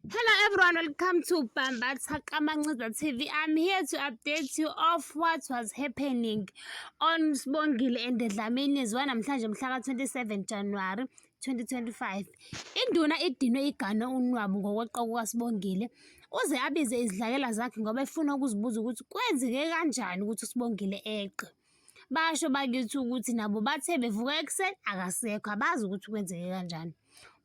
Hello everyone, welcome to Bambatha Kamanxiza TV. I'm here to update you of what was happening on Sibongile and the Dlaminis wanamhlanje mhla ka-27 January 2025. Induna idinwe igane unwabu ngokweqa kukaSibongile. Uze abize izidlakela zakhe ngoba efuna ukuzibuza ukuthi kwenzeke kanjani ukuthi uSibongile eqe. Basho bakithi ukuthi nabo bathe bevuka ekuseni akasekho, abazi ukuthi kwenzeke kanjani.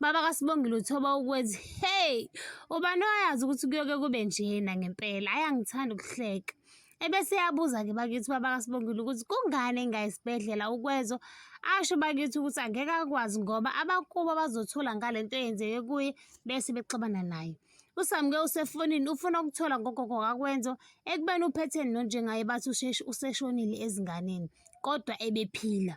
Baba kaSibongile uthoba ukwenza, hey, ubani owayazi ukuthi kuyoke kube njena ngempela, hhayi angithandi ukuhleka. Ebese eyabuza-ke bakithi ubaba kaSibongile ukuthi kungani engayi esibhedlela uKwezo, asho bakithi ukuthi angeke akwazi ngoba abakubo bazothola ngale nto eyenzeke kuye bese bexabana naye. USamke usefonini ufuna ukuthola ngogogo kaKwenzo ekubeni uPhetheni nonjengaye bathi useshonile ezinganeni kodwa ebephila.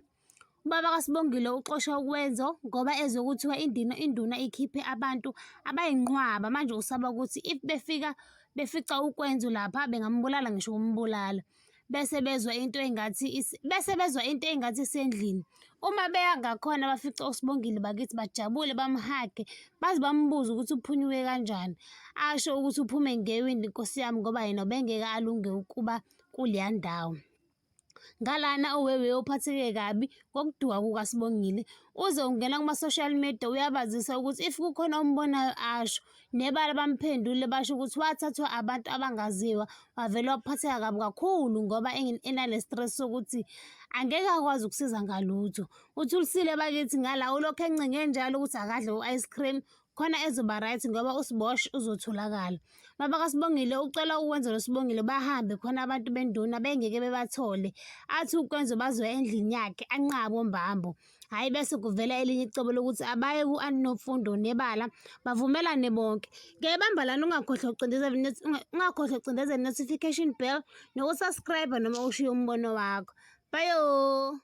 Ubaba kaSibongile uxosha uKwenzo ngoba ezwe kuthiwa indina induna ikhiphe abantu abayinqwaba manje usaba ukuthi if befika befica uKwenzo lapha bengambulala ngisho ukumbulala. Bese bezwa into engathi bese bezwa into engathi isendlini. Uma beya ngakhona bafica uSibongile bakithi bajabule bamhage baze bambuze ukuthi uphunyuke kanjani. Asho ukuthi uphume ngewindi nkosi yami ngoba yena ubengeke alunge ukuba kuleya ndawo. Ngalana uWewe uphatheke kabi ngokuduka kukaSibongile. Uze ungena kuma-social media uyabazisa ukuthi if kukhona ombonayo asho. Nebala bamphendule basho ukuthi wathathwa abantu abangaziwa wavele waphatheka kabi kakhulu ngoba enale stress sokuthi angeke akwazi ukusiza ngalutho. Uthulisile bakithi ngala ulokhu encenge njalo ukuthi akadle u-ice cream khona ezoba right ngoba uSibosh uzotholakala. Baba kaSibongile ucela uKwenzo noSibongile bahambe khona abantu benduna bengeke bebathole. Athi uKwenzo bazoya endlini yakhe anqabe umbambo. Hhayi bese kuvela elinye icebo lokuthi abaye ku-Anti Nomfundo nebala bavumelane bonke. Ngiyayibamba lana ungakhohlwa ukucindezela ungakhohlwa ukucindezela notification bell noku-subscribe noma ushiye umbono wakho. Bye.